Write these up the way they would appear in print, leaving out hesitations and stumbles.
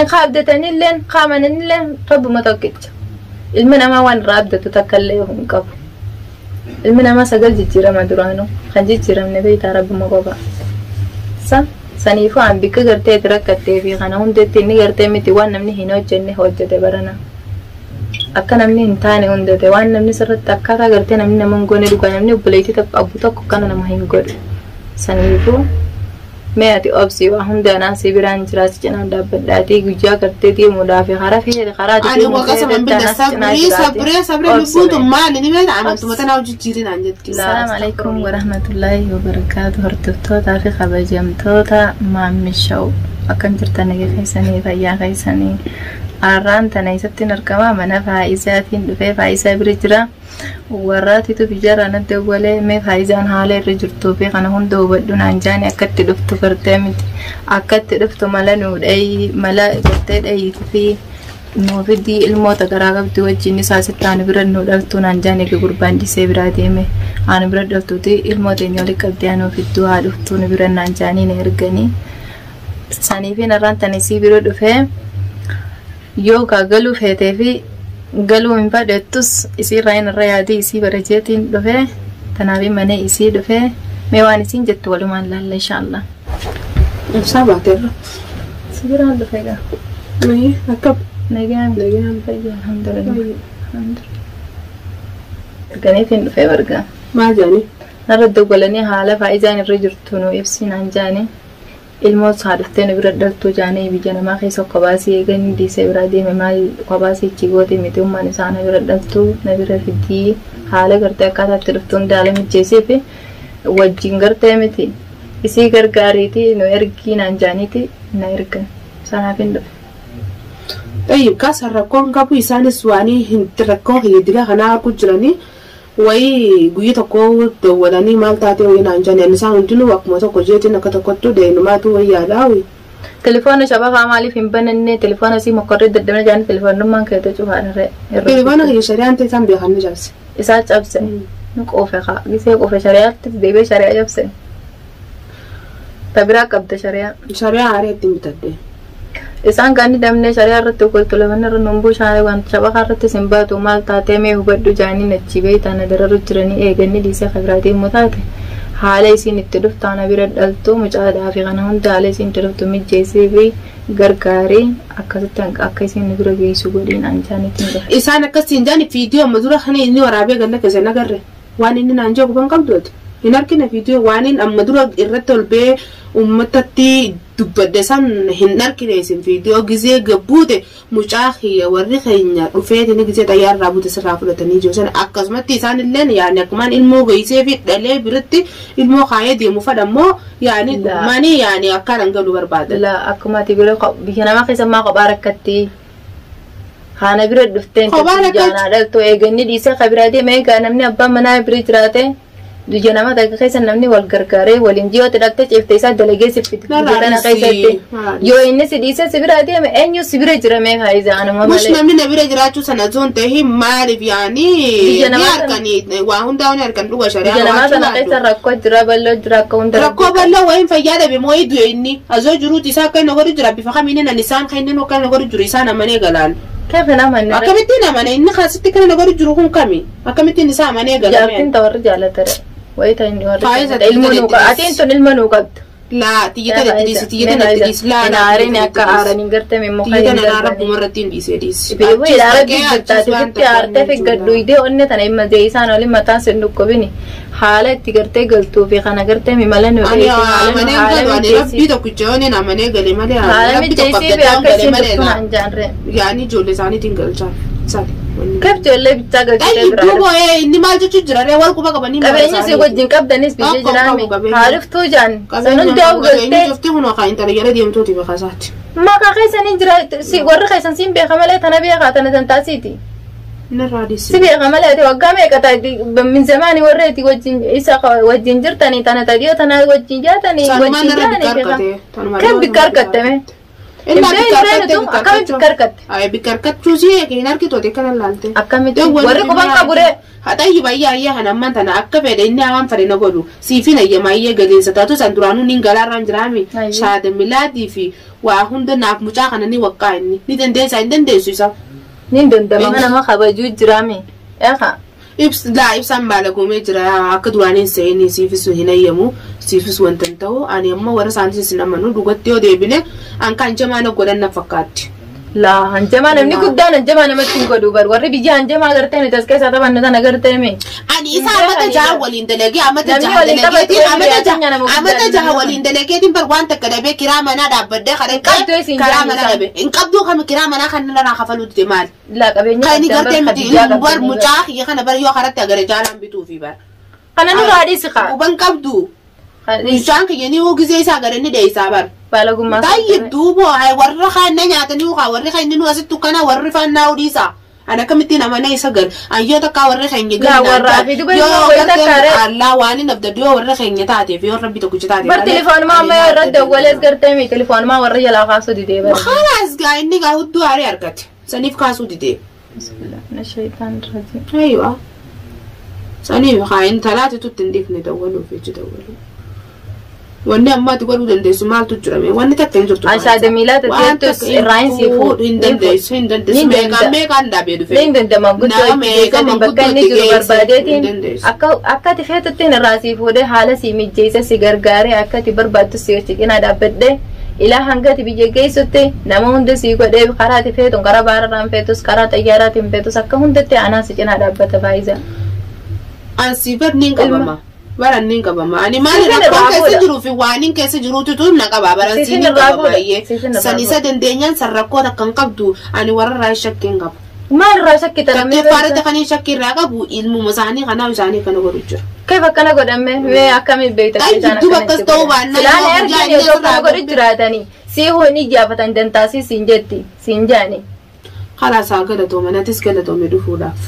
Ka abdatanilleen ka amananilleen Rabbuma tokkicha. Ilmi namaa waan irraa abdatu takka illee hin qabu. Ilmi namaa sagal jijjiirama duraanuu. Kan jijjiiramne beektaa Rabbuma qofa. Sa saniifuu an bikka gartee itti rakkattee fi kana hundatti inni gartee miti waan namni hin hojjenne hojjete barana. Akka namni hin taane hundate waan namni sirriitti akkaataa gartee namni nama hin goone dhugaa namni obboleettii tokko abbu tokko kana nama hin godhu. Saniifuu mee ati obsi, waa hunda anaan si biraan jira, si cinaan dhaabbadhaatii guyyaa gartee deemuudhaaf karaa feete karaa ati Ani deemuu waqa feetetti saban billa anaan si cinaa sabrii jiraati. sabree sabree Obsi lubbuun tun mee. maali ni beekta amantuma tanaa hojii naan jetti. Assalamu alaikum warahmatullahi wabarakatuh. Hordoftootaa fi kabajamtoota Maammishaw, akkam jirtan? Nagaa keessanii? Fayyaa keessanii? Arraan tana isatti argama mana Faayisaatiin dhufee Faayisaa bira jira. Warraatitu biyyarraa natti wwalee mee Faayisaan haala irra jirtuu fi kana hunda hubadhu naan jaani. Akkatti dhuftu gartee miti akkatti dhuftu mala nuu dhayi, mala gartee dhayiitii fi nuu fidii ilmoota garaa qabdu wajjin isaa sitti aanu bira nuu dhaltuu naan jaani. Egaa gurbaan dhisee biraa deeme aanu bira dhaltuuti ilmoo teenya walitti qabdee anuu fidduu haa dhuftuu nu bira naan jaanii na erganii. Saniifi narraan tani sii bira dhufee yoo gaa galuu feetee fi galuu hin fadhettus isiirraa hin irra yaadii isii barajeetiin dhufee tanaaf mana isii dhufee mee waan isiin jettu walumaan laalla inshaallah. Ibsaa baateerra. Si biraan dhufee gaa. Akkam? Nagaan. Nagaan. Fayyaa, alhamdulillah. Alhamdulillah. Erganiitiin dhufee bargaa. Maal jedhanii? Narra dogolanii haala Faayizaan irra jirtu nu ibsi naan jaanii. Ilmoo isaa dhuftee nu bira dhaltuu jaanii, biyya namaa keessa kophaasii eeganii dhiisee biraa deeme, maal kophaasii ichi goote miti, ummaan isaa na bira dhaltuu na bira fidii, haala gartee akkaataa itti dhuftu hunda haala mijeessee fi wajjin gartee miti isii gargaariiti nu ergii naan jaaniiti na ergan, sanaaf hin dhufe. Tayyib kaasa rakkoon qabu, isaanis waan hin rakkoo dila kanaa arguu jiranii wayii guyyi tokko dawwalanii maal taatee wayii naan jedhan, isaan hundinuu akkuma tokko jeetiin akka tokkottu deemumaatu wayii yaadaa wayii. Telefoona shabakaa maaliif hin bananne? Telefoona sii mokkorree daddabna jaanii telefoonummaan keetu cufaadha. Telefoona kiyya shari'aan ta'e isaan beekan ni cabse. Isaa cabse. Nu qoofe kaa gisee qoofe shari'aatti deebi'ee shari'aa cabse. Ta biraa qabda shari'aa. Shari'aa haaraa ittiin bitadde. Isaan kan damnee shari'aa irratti qulqullaman irra numbuu shaaree waan shabakaa irratti sin baatu maal taatee mee hubadhu jaanii nachi beektaa na dararu jiranii eeganni dhiisee kabiraatii immoo taate haala isiin itti dhuftu ana bira dhaltuu mucaadhaa fi kana hunda haala isiin itti dhuftu mijeessee fi gargaarii akkasitti akka isiin bira geessu godhiin anjaaniitiin dhufe. Isaan akkasiin jaani viidiyoo amma dura kana inni waraabee galla keessa hin agarre, waan inni naan jedhu ban qabdu hin argine, viidiyoo waan inni amma dura irratti ol ba'ee uummatatti dubbadde san hin argine. Isin viidiyoo gizee gabbuute mucaa kiyya warri keenya dhufeetini gizee xayyaarraa buute sirraa fudhatanii jiru sana, akkasumatti isaan illeen yaani akkumaan ilmoo geessee fi dhalee biratti ilmoo kaayee deemu fadhammoo yaani manii yaani akkaan galuu barbaadan. La akkuma ati bira biyya namaa keessa maa kophaa rakkatti. Haana bira dhufteen Kophaa rakkatti. jaanaa dhaltu eeganni dhiisee kabiraa deeme, egaa namni abbaan manaa bira jiraate biyya nama takka keessa namni wal gargaaree waliin ji'ooti dhaqxee ciftee isaa dalagee si fiti Narraa biyya tana dhiisii, keessatti. narraa dhiisii. Yoo inni si dhiisee si biraa deeme eenyu si bira jira mee Faayisaa, anuma Mush malee. namni na bira jiraachuu sana osoo hin ta'in maaliif yaani Biyya ni namaa harkanii waa hundaa ni harkan dhuga shari'aa Biyya namaa qabaachuu sana keessa baadhu. rakkoo jira, bal'oo jira, akka hunda. Rakkoo bal'aa wayiin fayyaa dhabe moo du'e inni azoo jiruuti isaa akka inni godhu jira, bifa kamiin nan isaan kan inni akka inni godhu jiru isaan amanee galaan. Keef namanni. Akkamittiin amane? Inni kaasitti kan inni godhu jiru kun kami? Akkamittiin isaa amanee galame? Jaartiin ta warri jaalatare. Wayii ta inni warri Faayisaa jaalata. Ilmoo nuu qaba. Atiin tun ilma nuu qabdu. Laa, xiyyata natti dhiisi, xiyyata natti dhiisi, laa Hin laa. aarin, akka aaraniin gartame immoo Xiyyata nanaa rabbuma irratti hin dhiisee dhiisi. Beeku Achis ilaa rabbi dhaqee jirtaati achis waan fitti aartee tokko fi gadduudee onne tana himma isaan olin mataan sin dhukkubini haala itti gartee galtuu fi kana gartee mimala nu Ani dheesse haala nu amanee haala galu, ani mijeessi rabbii tokkicha yooniin amanee gale malee ani haala rabbi tokko mijeessii fi abdadhaan akka gale isiin malee dhuftu laa. naan jaanre. Yaani ijoollee isaaniitiin galchaa. Isaani. Kaf ijoollee bichaa galchitee Tayyib biraa duuba inni maal jechuun jira ree wal quba qabanii mara qabeenya si isaaniiti. wajjin qabdanis biyya Tokko jiraame qabu qabeenya. haa dhuftuu jaan san Qabeenya hundaa qabu, qabeenya galtee cufti kun kan intala jala deemtuuti bakka isaati. Maqaa keessanii jira si warri keessan siin beeka malee tana beekaa tana tan taasiiti. Narraa dhiisi. Si beeka malee ati waggaa meeqa taati min zamaani warra ati wajjin isa wajjin jirtanii tana tadiyoo tana wajjin jaatanii Sanumaan wajjin narra bikka jaatanii beeka. harkate. Tanumaan Kan narra bikka harkattame. Illaa Hin bikka beeknu harkatte akkamitti bikka harkatte? Ay bikka harkachuu si hin argitu ati kana laalte. Akkamitti warri quban qaburee Haxayyi baay'ee ayyaa kan ammaan tana akka fedhe inni hawaan fedhe na godhu siifin ayyama ayyee gadiinsa taatu san duraanuu nin galaarraan jiraami Ayyee. shaada milaadii fi waa hunda naaf mucaa kana ni waqqaa inni ni dandeessa hin dandeessu isa. ni dandama nama kabajuu jiraami. Eegaa. Ibs laa ibsaan baala goomee jira akka duraanii hin se'inii siifis hin ayyamu siifis wanta hin ta'u ani amma warra isaaniis hin amanu dhugatti yoo deebine an kan jamaa na godhan na fakkaatti. Laa hanjamaa namni guddaan hanjamaa namatti hin godhu bar warri biyya hanjamaa agartee nuti as keessaa taphannu tan agartee mi. Ani isa amata jaha waliin dalagee amata Namni jaha waliin taphatu dalageetiin amata waliin jaha nama guddaa amata jaha nama. waliin dalageetiin bar waan takka dhabee kiraa manaa dhaabbadhee Qabduu kadhaqee isin karaa jaanni manaa isaan. dhabe hin qabduu kami kiraa manaa kan narraa kafaluu dide maal Laa qabeenya kan inni qabdan gartee bar miti Khadijaa bar qabdanii bar. mucaa kiyya kana bar yoo karatti agare jaalaan bituufi bar Kana nurraa dhiisi kaa. Quban qabdu mucaan kiyya ni hoo gizee isaa agare ni dheessaa bar. Baalagummaa. Tayyib duuba hay warra kaan na nyaatanii kaa warri kaan inni nu asitti kana warri faan naa dhiisa. Ana akkamittiin amana isa gal ayyoo takkaa warri keenya Laa warraa fi duba yoo wayii takkaare. Allaa waan hin abdaddu yoo warra keenya taateef yoo rabbi tokkicha taate. Bar telefoonuma amma yoo irratti dawwalees gartee mi telefoonuma warra jalaa kaasuu didee bar. Khalaas gaa inni gaa hudduu haarii argate. Saniif kaasuu didee. Bismillah mina shaytaan rajiim. Aywa. Saniif haa intalaati tutti hin dhiifne dawwaluuf jechi dawwaluu. Wanni amma ati godhuu dandeessu maaltu jira wanni takka hin jirtu. Anshaada miilaa Waan tateettus takka hin irraa hin sii fuudhu. Hin dandeessu hin dandeessu Ni meeqaan danda'a. meeqaan dhaabee dhufe. Ni dandama guddoo Nama itti meeqa geessanii bakka inni manguddoo jiru itti geesse. Hin barbaadeetiin dandeessu. akka akka ati feetuttiin irraa sii fuudhee haala sii mijjeessa si gargaaree akka ati barbaaddu si hojii cinaa dhaabbadhee ilaa hanga ati biyya geessutti nama hunda sii godhee karaa ati feetuun karaa baararraan feetus karaa xayyaaraatiin feetus akka hundatti anaa si cinaa dhaabbata faayisaa. Ansi bar niin qabama. Baran niin qabama. Ani maali Siifin rakkoon irraa keessa fuudha. jiruu fi waan hin keessa jiruutu na qaba. Baran Siifin siin hin irraa qaba fuudha. baay'ee. Siifin irraa San isa fuudha. dandeenyaan san rakkoo takka hin qabdu. Ani warra irraa shakkii hin qabu. Maal irraa shakkita namni Takkeeffaarratti kan hin shakkii irraa qabu ilmuma isaanii kanaaf isaanii kana godhu jira. Kayfa akkana godhame mee akkamiin beekta Ay, gidduu akkas ta'uu baannaan Silaan yoo guyyaa ergani inni osoo akkana asirraa godhu jiraatanii sii hoon ijjaafatan dantaasii siin jetti siin jaani. Khalaas haa galatoome natis galatoome dhufuudhaaf.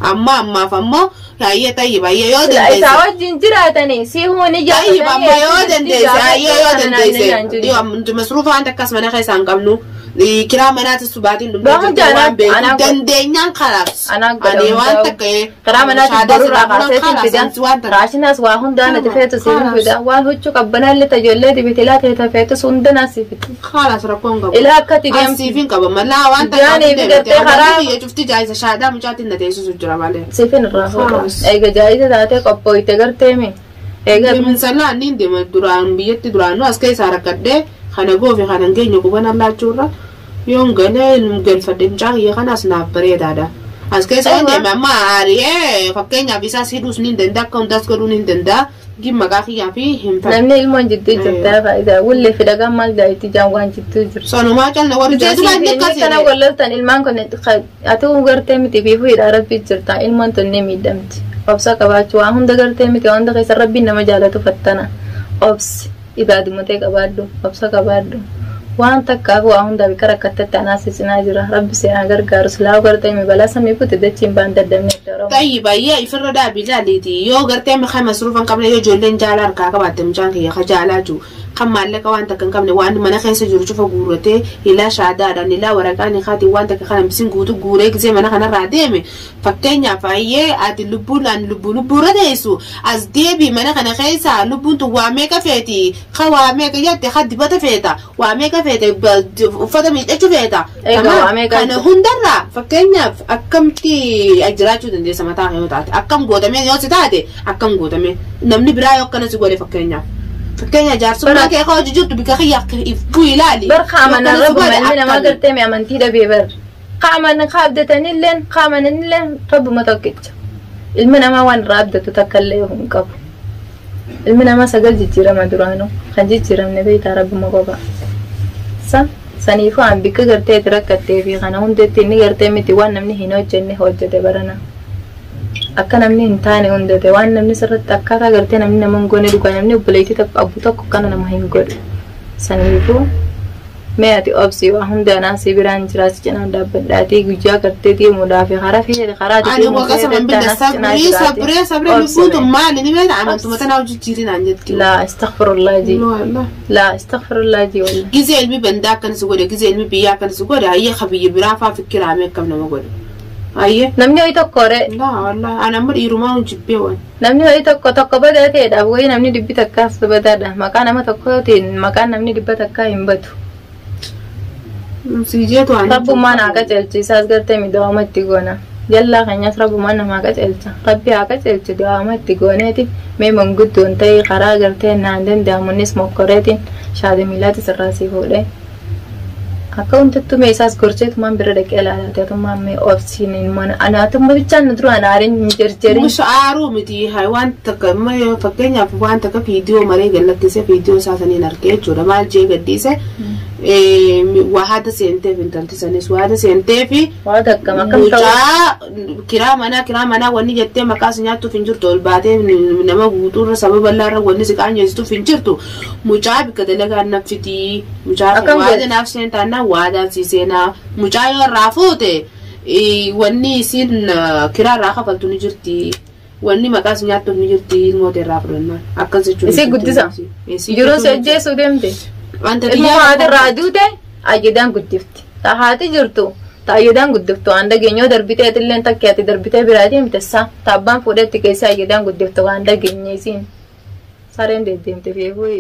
Amma ammaaf ammoo yaayyee tayyib ayyee yoo Sila isaa dandeesse. wajjin jiraatanii sii hoon Tayyib amma yoo dandeesse ayyee yoo dandeesse. ijjaafatanii. Masruufa waan akkas mana keessaa hin qabnu. Kiraa manaatis baatiin dhumtee Bahuun jirti waan jaalaat beeku anaa godha. dandeenyaan khalaas. Anaa godha Ani waan hundaa'u. takka Karaa manaatis shaadaa borurraa sirraa fuudhan kaaseetiin khalaas fida. ansi waan takka. Raashinaas waa hundaan ati feetu siif Khalaas. fida. Waan huccuu qabbanaallee tajoollee dibitilaa ta'e feetus hundanaa siif fida. Khalaas rakkoon qabu. Ilaa akka ati deemtu. Asiif hin qabama. Laa waan takka Jaanii fi gartee karaa- biyya cufti jaayisa shaadaa mucaatiin na teessisu jira malee. Siifin irraa fuudha. Khalaas. Eega jaayisa taatee qophooyte garteemi. Eega Deeminsalaa inni deema duraan biyyatti duraanuu as keessaa rakkadhee kana goofi kana hin geenye quban allaachuurra yoon galee galfadhe mucaa kiyya kanaas naaf bareedaadha. As keessa yoon Ewa. deeme amma aariyee fakkeenyaaf isaas hidhuus ni danda'a akka hundaas godhuu ni danda'a gin maqaa kiyyaa fi hin fedhu. Namni ilmoon jidduu jirta faayidaa. Wullee fi dhagaan maal jaayitti jaan waan jidduu jirtu. Sonumaa calna warri jeetu waan Inni akkas kana wallaltan ilmaan kun ati gartee miti fiifuu hidhaa rabbii jirta ilmoon tun ni miidhamti. Obsa qabaachuu waan hunda gartee miti waan hunda keessa rabbiin nama jaalatu fattana. Obsi ibaaduma ta'e qabaadhu obsa qabaadhu. Waan takkaaf waa hundaa bika rakkattatti anaas cinaa jira rabbi seenaa gargaaru silaa gartee mi balaa samii kute dachiin baan daddabne Oromoo. Tayyib ayyee ifirra dhaabii ilaaliiti yoo gartee mi'a masruufa hin qabne yoo ijoolleen jaalaa harkaa qabaatte mucaan kiyya ka jaalaa jiru kan maallaqa waan takka hin qabne waan mana keessa jiru cufa guurratee ilaa shaadaadhaan ilaa waraqaan isaatiin waan takka kana bisin guutu guuree gisee mana kanarraa deeme fakkeenyaaf ayyee ati lubbuun ani lubbuu lubbuurra teessu as deebii mana kana keessa lubbuun tun waa meeqa feeti ka waa meeqa jette ka dibata feeta waa meeqa feete uffata miidhachuu feeta Egaa waa meeqa kana hundarraa fakkeenyaaf akkamti jiraachuu dandeessa mataa kee yoo taate akkam gootamee yoo si taate akkam gootamee namni biraa yoo akkana si godhe fakkeenyaaf fakkeenya jaarsummaa kee ka hojii jirtu bika kiyya if bu'i ilaali Bar qaaman Yoo akkana si rabbuma godhe ilmi namaa akkami? gartee mi amantii dhabee bar. Qaaman ka abdatanilleen qaamanilleen rabbuma tokkicha. Ilmi namaa waan irraa abdatu takka illee hin qabu. Ilmi namaa sagal jijjiirama duraanuu kan jijjiiramne beektaa rabbuma qofa. Sa saniifuu an bikka gartee itti rakkattee fi kana hundatti inni gartee miti waan namni hin hojjenne hojjete barana. Akka namni hin taane hundate waan namni sirriitti akkaataa gartee namni nama hin goone dhugaa namni obboleettii tokko abbuu tokko kana nama hin godhu. Saniifuu Mee ati obsi, waa hunda anaan si biraan jira, si cinaan dhaabbadhaatii guyyaa gartee deemuudhaaf karaa feete karaa ati Ani deemuu waqasa feetetti man billa anaan si cinaa sabrii jiraati. sabrii sabrii Obsi lubbuun tun mee. maali ni beekta amantuma tanaa hojii jirinaan jetti. Laa astaghfirullah ji. Wallah. Laa astaghfirullah ji wallah. Gizee ilmi bandaa akkanas godhe, gizee ilmi biyyaa akkanas godhe, hayyee ka biyya biraa faa fikkiraamee akkam nama godhe. Hayyee. Namni ho'i tokko re Laa wallah ani amma dhiirumaa hun jibbee waan. Namni ho'i tokko tokko badaa ta'eedhaaf wayii namni dhibbi takkaas badaadha. Maqaa nama tokkootiin maqaan namni dhibba takkaa hin badu. Si jeetu ani. Rabbummaan haa qajeelchu, isaas gartee miidhawama itti goona. Jallaa keenyas rabbummaan nama haa qajeelcha. Rabbi haa qajeelchu, du'aama itti gooneeti. Mee manguddoon ta'ee karaa gartee naan danda'amunis mokkoreetiin shaade miilaatis irraa si fuudhee. Akka hundattuu mee isaas gorseetumaan bira dhaqee ilaalaate atummaan mee obsiin mana anaatumma bichaan na duraan aariin hin jarjarin. Mush aaruu miti hay waan takka amma yoo fakkeenyaaf waan takka viidiyoo maree gallakkisee viidiyoo isaa saniin argee jechuudha maal jee gaddiise waada seenteef intalti sanis waada seenteef Waa takkam akkam ta'u. Mucaa kiraa manaa wanni jettee maqaa si nyaattuuf hin jirtu, ol baatee nama guutuurra saba bal'aarra wanni si qaanyeessituuf hin jirtu, mucaa bikka dalagaa naffitii mucaa Akkam waada godhe? Naaf seentaa waadaan si seenaa mucaa yoo irraa fuute wanni isiin kiraa irraa kafaltu ni jirti, wanni maqaa si nyaattuuf ni jirti, mootii irraa fudhannaan akkas jechuun. Isii guddisa. Yeroo si ajjeesuu deemte. Wanta Ilma haati irraa duute ayyadaan guddifti. Ta haati jirtu ta ayyadaan guddiftu waan dhageenyoo darbitee atilleen takki ati darbitee biraa deemte sa ta abbaan fuudhetti keessa ayyadaan guddiftu waan dhageenye isiin. Sareen deddeemte feekuu